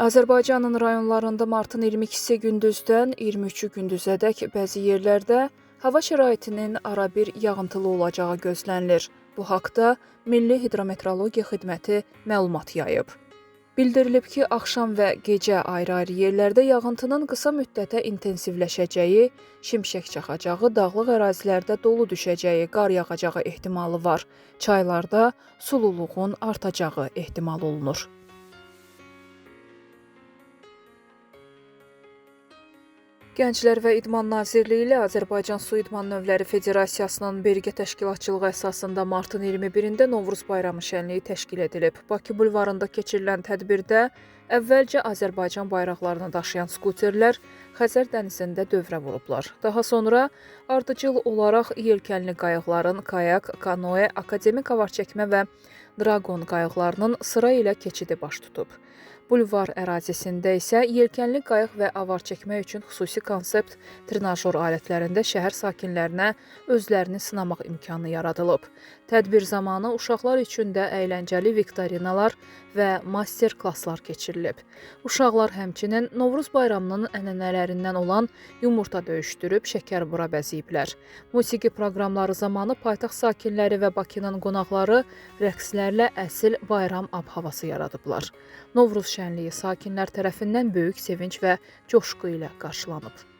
Azərbaycanın rayonlarında martın 22-si gündüzdən 23-ü gündüzədək bəzi yerlərdə hava şəraitinin arabir yağıntılı olacağı gözlənilir. Bu haqda Milli Hidrometeorologiya Xidməti məlumat yayıb. Bildirilib ki, axşam və gecə ayrı-ayrı yerlərdə yağıntının qısa müddətə intensivləşəcəyi, şimşək çaxacağı, dağlıq ərazilərdə dolu düşəcəyi, qar yağacağı ehtimalı var. Çaylarda sululuğun artacağı ehtimal olunur. Gənclər və İdman Nazirliyi ilə Azərbaycan Su İdman Növləri Federasiyasının birgə təşkilatçılığı əsasında martın 21-də Novruz Bayramı şənliyi təşkil edilib. Bakı bulvarında keçirilən tədbirdə əvvəlcə Azərbaycan bayraqlarını daşıyan skuterlər Xəzər dənizində dövrə vurublar. Daha sonra ardıcıl olaraq yelkənli qayıqların, kayak, kanoe, akademik avarçəkmə və draqon qayıqlarının sıra ilə keçidi baş tutub. Bulvar ərazisində isə yelkənli qayıq və avarçəkmə üçün xüsusi konsept trenajor alətlərində şəhər sakinlərinə özlərini sınamaq imkanı yaradılıb. Tədbir zamanı uşaqlar üçün də əyləncəli viktorinalar və master-klasslar keçirilib. Uşaqlar həmçinin Novruz bayramının ənənələrindən olan yumurta döyüşdürüb şəkərbura bəzəyiblər. Musiqi proqramları zamanı paytaxt sakinləri və Bakının qonaqları rəqslərlə əsil bayram ab-havası yaradıblar. Novruz şənliyi sakinlər tərəfindən böyük sevinc və coşqu ilə qarşılanıb.